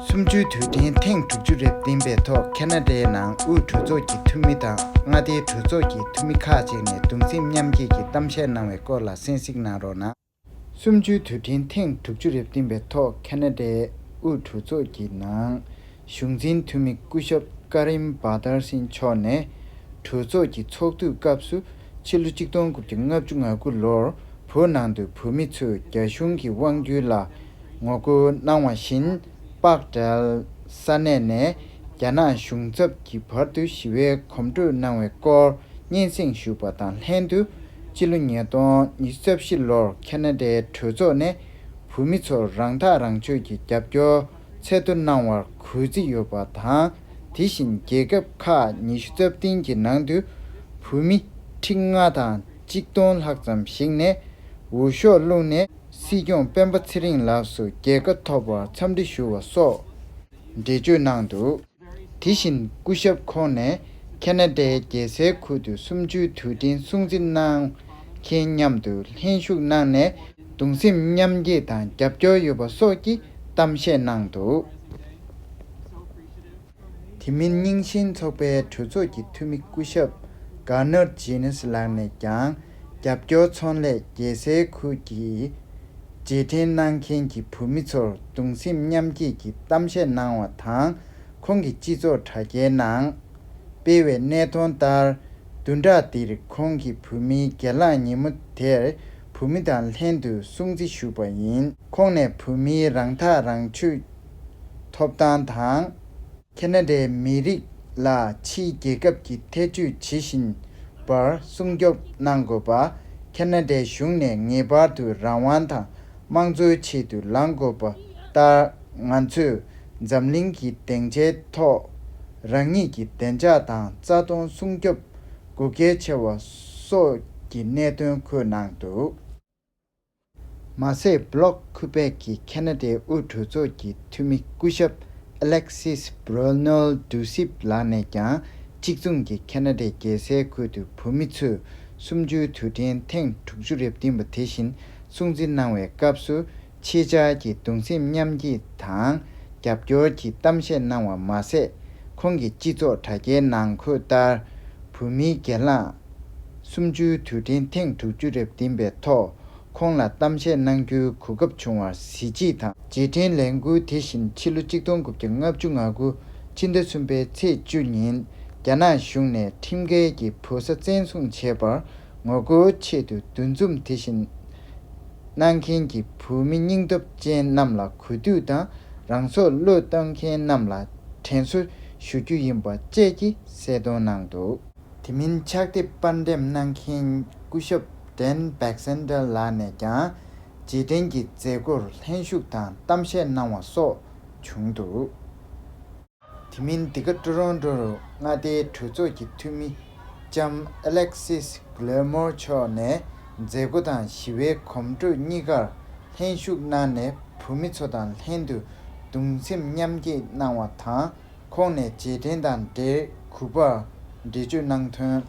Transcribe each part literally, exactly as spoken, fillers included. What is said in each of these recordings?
གསུམ་བཅུའི་དུས་དྲན་ཐེངས་དྲུག་ཅུ་རེ་བདུན་པའི་ཐོག་ཁེ་ན་ཌའི་ནང་དབུས་གྲོས་ཚོགས་ཀྱི་འཐུས་མི་དང་མངའ་སྡེའི་གྲོས་ཚོགས་ཀྱི་འཐུས་མི་ཁག་ཅིག་ནས་གདུང་སེམས་མཉམ་སྐྱེད་ཀྱི་གཏམ་བཤད་གནང་བའི་སྐོར་ལ་གསན་གཟིགས་གནང་རོགས་གནང་། གསུམ་བཅུའི་དུས་དྲན་ཐེངས་དྲུག་ཅུ་རེ་བདུན་པའི་ཐོག་ཁེ་ན་ཌའི་དབུས་གྲོས་ཚོགས་ཀྱི་ནང་གཞུང་འཛིན་འཐུས་མི་སྐུ་ཞབས་ཀ་རིམ་བྷ་དར་སིང་མཆོག་ནས་གྲོས་ཚོགས་ཀྱི་ཚོགས་འདུའི་སྐབས་སུ་ཕྱི་ལོ་གཅིག་སྟོང་དགུ་བརྒྱ་ལྔ་བཅུ་ང་དགུ་ལོར་བོད་ནང་དུ་བོད་མི་ཚོས་རྒྱ་གཞུང་གི་དབང་སྒྱུར་ལ་ངོ་རྒོལ་གནང་བ་བཞིན་པག་ཏྲལ་ས་གནས་ནས་རྒྱ་ནག་གཞུང་ཚབ་ཀྱི་བར་དུ་ཞི་བའི་གོམ་བགྲོད་གནང་བའི་སྐོར་སྙན་སེང་ཞུས་པ་དང་ལྷན་དུ་སྤྱི་ལོ་ཉིས་སྟོང་ཉི་ཤུ་རྩ་བཞི་ལོར་ཁེ་ན་ཌའི་གྲོས་ཚོགས་ནས་བོད་མི་ཚོར་རང་ཐག་རང་གཅོད་ཀྱི་རྒྱབ་སྐྱོར་ཚད་མཐོ་གནང་བར་གུས་བརྩི་ཡོད་པ་དང་། དེ་བཞིན་རྒྱལ་ཁབ་ཁག་ཉི་ཤུ་རྩ་བདུན་གྱི་ནང་དུ་བོད་མི་ཁྲི་ལྔ་དང་གཅིག་སྟོང་ལྷག་ཙམ་ཞིག་ནས་འོས་ཤོག་བླུགས་ནས་སྲིད་སྐྱོང་སྤེན་པ་ཚེ་རིང་ལགས་སུ་རྒྱལ་ཁ་ཐོབ་པར་འཚམས་འདྲི་ཞུ་བ་སོགས་འགྲེལ་བརྗོད་གནང་འདུག་དེ་བཞིན་སྐུ་ཞབས་ཁོང་ནས་ཁེ་ན་ཌའི་རྒྱལ་སའི་ཁུལ་དུ་གསུམ་བཅུའི་དུས་དྲན་སྲུང་བརྩི་གནང་མཁན་མཉམ་དུ་ལྷན་ཞུགས་གནང་ནས་གདུང་སེམས་མཉམ་སྐྱེད་དང་རྒྱབ་སྐྱོར་ཡོད་པ་སོགས་ཀྱི་གཏམ་བཤད་གནང་འདུག་དེ་མིན་རྙིང་ཞེན་ཚོགས་པའི་གྲོས་ཚོགས་ཀྱི་འཐུས་མི་སྐུ་ཞབས་གྷ་ནར་ཇི་ནེ་སི་ལགས་ནས་ཀྱང་རྒྱབ་སྐྱོར་ཚོང་ལས་རྒྱལ་སའི་ཁུལ་གྱི་རྗེས་དྲན་གནང་མཁན་གྱི་བོད་མི་ཚོར་གདུང་སེམས་མཉམ་སྐྱེད་ཀྱི་གཏམ་བཤད་གནང་བ་དང་། ཁོང་གིས་སྤྱི་ཚོགས་དྲ་རྒྱའི་ནང་སྤེལ་བའི་གནས་སྟངས་ལྟར། བདུན་ཕྲག་འདིར་ཁོང་གིས་བོད་མིའི་སྒེར་ལངས་ཉིན་མོ་དེར་བོད་མི་དང་ལྷན་དུ་སྲུང་བརྩི་ཞུས་པ་ཡིན། ཁོང་ནས་བོད་མིའི་རང་ཐག་རང་གཅོད་ཐོབ་ཐང་དང་། ཁེ་ན་ཌའི་མི་རིགས་ལ་ཕྱིའི་རྒྱལ་ཁབ་ཀྱིས་ཐེ་བྱུས་བྱེད་བཞིན་པར་སྲུང་སྐྱོབ་གནང་དགོས་པ། ཁེ་ན་ཌའི་གཞུང་ནས་ངེས་པར་དུ་རང་དབང་དང་དམངས་གཙོའི་ཆེད་དུ་ལངས་དགོས་པ་ལྟར། ང་ཚོས་འཛམ་གླིང་གི་སྡིངས་ཆའི་ཐོག་རང་ཉིད་ཀྱི་བདེ་འཇགས་དང་རྩ་དོན་སྲུང་སྐྱོབ་དགོས་གལ་ཆེ་བ་སོགས་ཀྱི་གནད་དོན་འཁོད་གནང་འདུག་མ་ཟད། སྦེལ་ཀོབ་ཁུ་པེག་གི་ཁེ་ན་ཌའི་དབུས་གྲོས་ཚོགས་ཀྱི་འཐུས་མི་སྐུ་ཞབས་ཨ་ལེག་སིས་བྷྲོ་ནོལ་ཌུ་སིབ་ལགས་ནས་ཀྱང་གཅིག་མཚུངས་ཀྱི་ཁེ་ན་ཌའི་རྒྱལ་སའི་ཁུལ་དུ་བོད་མི་ཚོས་གསུམ་བཅུའི་དུས་དྲན་ཐེངས་དྲུག་ཅུ་རེ་བདུན་པ་དེ་བཞིན་སྲུང་བརྩི་གནང་བའི་སྐབས་སུ། ཆེད་བཅར་གྱི་གདུང་སེམས་མཉམ་སྐྱེད་དང་རྒྱབ་སྐྱོར་གྱི་གཏམ་བཤད་གནང་བ་མ་ཟད། ཁོང་གིས་སྤྱི་ཚོགས་དྲ་རྒྱའི་ནང་འཁོད་ལྟར། བོད་མིའི་སྒེར་ལངས་གསུམ་བཅུའི་དུས་དྲན་ཐེངས་དྲུག་ཅུ་རེ་བདུན་པའི་ཐོག་ཁོང་ལ་གཏམ་བཤད་གནང་རྒྱུའི་གོ་སྐབས་བྱུང་བར་གཟི་བརྗིད་དང་། རྗེས་དྲན་ལས་འགུལ་དེ་བཞིན་ཕྱི་ལོ་གཅིག་སྟོང་དགུ་བརྒྱ་ལྔ་བཅུ་ང་དགུ་ཕྱི་ཟླ་གསུམ་པའི་ཚེས་བཅུ་ཉིན་རྒྱ་ནག་གཞུང་ནས་ཁྲིམས་འགལ་གྱིས་བོད་ས་བཙན་བཟུང་བྱས་པར་ངོ་རྒོལ་ཆེད་དུ་འདུ་འཛོམས་དེ་བཞིན་གནང་མཁན་གྱི་བོད་མི་སྙིང་སྟོབས་ཅན་རྣམས་ལ་གུས་འདུད་དང་རང་སྲོག་བློས་གཏོང་མཁན་རྣམས་ལ་དྲན་གསོ་ཞུ་རྒྱུ་ཡིན་པ་བཅས་ཀྱི་གསལ་སྟོན་གནང་འདུག་དེ་མིན་ཕྱག་དེབ་པར་འགྲེམས་གནང་མཁན་སྐུ་ཞབས་ཌེན་བྷེག་སེན་ཏར་ལགས་ནས་ཀྱང་རྗེས་དྲན་གྱི་མཛད་སྒོར་ལྷན་ཞུགས་དང་གཏམ་བཤད་གནང་བ་སོགས་བྱུང་འདུག་དེ་མིན་འདི་ག་ཊོ་རོན་ཊོ་རུ་མངའ་སྡེའི་གྲོས་ཚོགས་ཀྱི་འཐུས་མི་ལྕམ་ཨ་ལེག་སིས་གྷི་ལེ་མོར་མཆོག་ནས་མཛད་སྒོ་དང་ཞི་བའི་གོམ་བགྲོད་གཉིས་ཀར་ལྷན་ཞུགས་གནང་ནས་བོད་མི་ཚོ་དང་ལྷན་དུ་གདུང་སེམས་མཉམ་སྐྱེད་གནང་བ་དང་། ཁོང་ནས་རྗེས་དྲན་དང་འབྲེལ་གུས་པར་འགྲེལ་བརྗོད་གནང་དོན།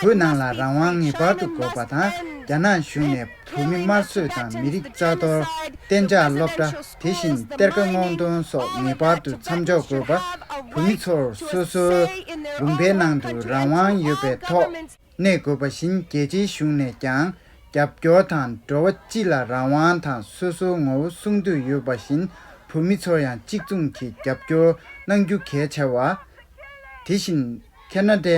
བོད་ནང་ལ་རང་དབང་ངེས་པར་དུ་དགོས་པ་དང་། རྒྱ་ནག་གཞུང་ནས་བོད་མི་དམར་གསོད་དང་མི་རིགས་རྩ་གཏོར། གཏན་འཇགས་སློབ་གྲྭ། དེ་བཞིན་གཏེར་ཁ་སྔོག་འདོན་སོགས་ངེས་པར་དུ་མཚམས་འཇོག་དགོས་པ། བོད་མི་ཚོར་སོ་སོའི་ལུང་པའི་ནང་དུ་རང་དབང་ཡོད་པའི་ཐོག་གནས་དགོས་པ་བཞིན། རྒྱལ་སྤྱིའི་གཞུང་ནས་ཀྱང་རྒྱབ་སྐྱོར་དང་། འགྲོ་བ་སྤྱི་ལ་རང་དབང་དང་སོ་སོའི་ངོ་བོ་སྲུང་འདོད་ཡོད་པ་བཞིན། བོད་མི་ཚོར་ཡང་གཅིག་མཚུངས་ཀྱི་རྒྱབ་སྐྱོར་གནང་རྒྱུ་གལ་ཆེ་བ། དེ་བཞིན་ཁེ་ན་ཌའི་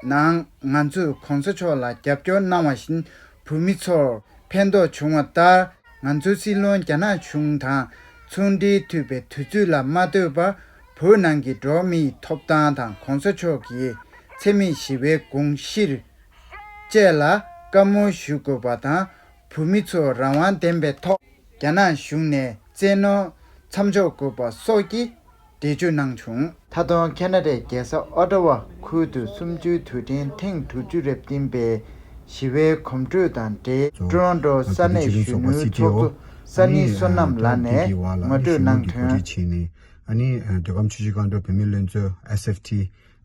ནང་ང་ཚོས་གོང་ས་མཆོག་ལ་རྒྱབ་སྐྱོར་གནང་བ་བཞིན། བོད་མི་ཚོར་ཕན་ཐོགས་བྱུང་བ་ལྟར། ང་ཚོའི་སྲིད་བློན་རྒྱ་ནག་གཞུང་དང་ཚོང་འབྲེལ་མཐུད་པའི་དུས་ཚོད་ལ་མ་ལྟོས་པར། བོད་ནང་གི་འགྲོ་བ་མིའི་ཐོབ་ཐང་དང་གོང་ས་མཆོག་གི་འཚེ་མེད་ཞི་བའི་དགོངས་གཞིར་བཅས་ལ་བཀའ་མོལ་ཞུ་དགོས་པ་དང་། བོད་མི་ཚོ་རང་དབང་ལྡན་པའི་ཐོག་རྒྱ་ནག་གཞུང་ནས་བཙན་གནོན་མཚམས་འཇོག་དགོས་པ་སོགས་ཀྱི་འགྲེལ་བརྗོད་གནང་བྱུང་། ད་དུང་ཁེ་ན་ཌའི་རྒྱལ་ས་ཨོ་ཊ་ཝ་ཁུལ་དུ་གསུམ་བཅུའི་དུས་དྲན་ཐེངས་དྲུག་ཅུ་རེ་བདུན་པའི་ཞི་བའི་གོམ་བགྲོད་དང་འབྲེལ། ཊོ་རོན་ཊོ་ས་གནས་གཞོན་ནུའི་ཚོགས་གཙོ་ས་ནི་བསོད་ནམས་ལགས་ནས་ངོ་སྤྲོད་གནང་དོན། ཨ་ནི་ཨ་མདོ་ཁམས་ཆུ་བཞི་སྒང་དྲུག་བོད་མིའི་བློན་ཚོགས་ཨེས་ཨེཕ་ཊི་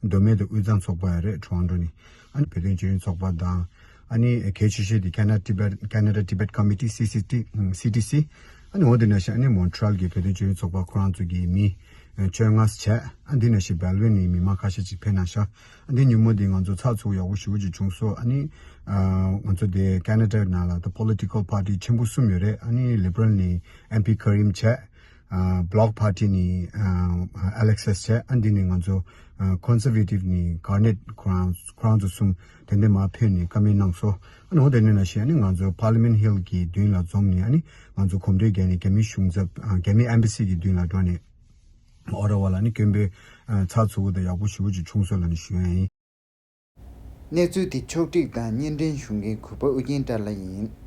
མདོ་སྨད་དུ་དབུས་གཙང་ཚོགས་པ་ཡང་རེད། ཊོ་རོན་ཊོ་ནས། ཨ་ནི་བོད་དོན་སྤྱི་མཐུན་ཚོགས་པ་དང་། ཨ་ནི་གལ་ཆེ་ཤོས་དེ་Canada Tibet Canada Tibet Committee C C T C T C། ཨ་ནི་འོ་དེ་ནང་བཞིན་ཨ་ནི་མོན་ཊི་རི་ཡལ་གྱི་བོད་དོན་ལྗོན་ཡིན་ཚོགས་པ་ཁོ་རང་ཚོ་གི་མི་བཅོ་ལྔ་བྱས། ཨ་འདི་ནང་བཞིན་སྦེལ་ཝིན་ནས་མི་མང་ཁ་ཤས་ཅིག་ཕེབས་གནང་ཤག་ཨ་འདི་ཉིན་མོ་འདི་ང་ཚོ་ཚགས་ཚུད་ཡག་པོ་ཞེ་པོ་ཅིག་བྱུང་སོང་། ཨ་ནི་ང་ཚོ་དེ་ཁེ་ན་ཌ་ནང་ལ་ད་པོ་ལི་ཊི་ཀལ་པར་ཊི་ཆེན་པོ་གསུམ་ཡོད་རེད། ཨ་ནི་ལི་བྷ་རལ་ནས་ཨེམ་པི་ཀ་རིམ་བྱས། ཨ་བྷ་ལོག་པར་ཊི་ནས་ཨ་ཨ་ལེག་སི་བྱས། ཨ་འདི་ནས་ང་ཚོ་ཨ་ཀོན་སར་ཝེ་ཊིབ་ནས་གར་ནེཊ་ཁོ་རང་ཁོ་རང་ཚོ་གསུམ་དེ་འདྲ་མར་ཕེབས་ནས་བཀའ་མོལ་གནང་སོང་། ཨ་ནི་འོ་དེ་ནས་ནང་བཞིན་ཨ་ནི་ང་ཚོ་པར་ལི་མེན་ཊི་ཧིལ་གྱི་མདུན་ལ་འཛོམས་ནས་ཨ་ནི་ང་ཚོ་གོམ་བགྲོད་བརྒྱབ་ནས་རྒྱ་མིའི་གཞུང་ཚབ་ཨ་རྒྱ་མིའི་ཨེམ་བྷ་སི་གི་མདུན་ལ་འགྲོ་ནས་ཨོ་ཊ་ཝ་ལ་ཨ་ནི་དགོན་པའི་ཨ་ཚགས་ཚུད་པོ་དང་ཡག་པོ་ཞེ་པོ་ཅིག་བྱུང་སོང་ལབ་ནས་ཞུ་ཡ་ཡིན། གནས་ཚུལ་དེ་ཕྱོགས་སྒྲིག་དང་བརྙན་འཕྲིན་ཞུ་མཁན་གུས་པ་ཨུ་རྒྱན་བཀྲ་ལྷ་ཡིན།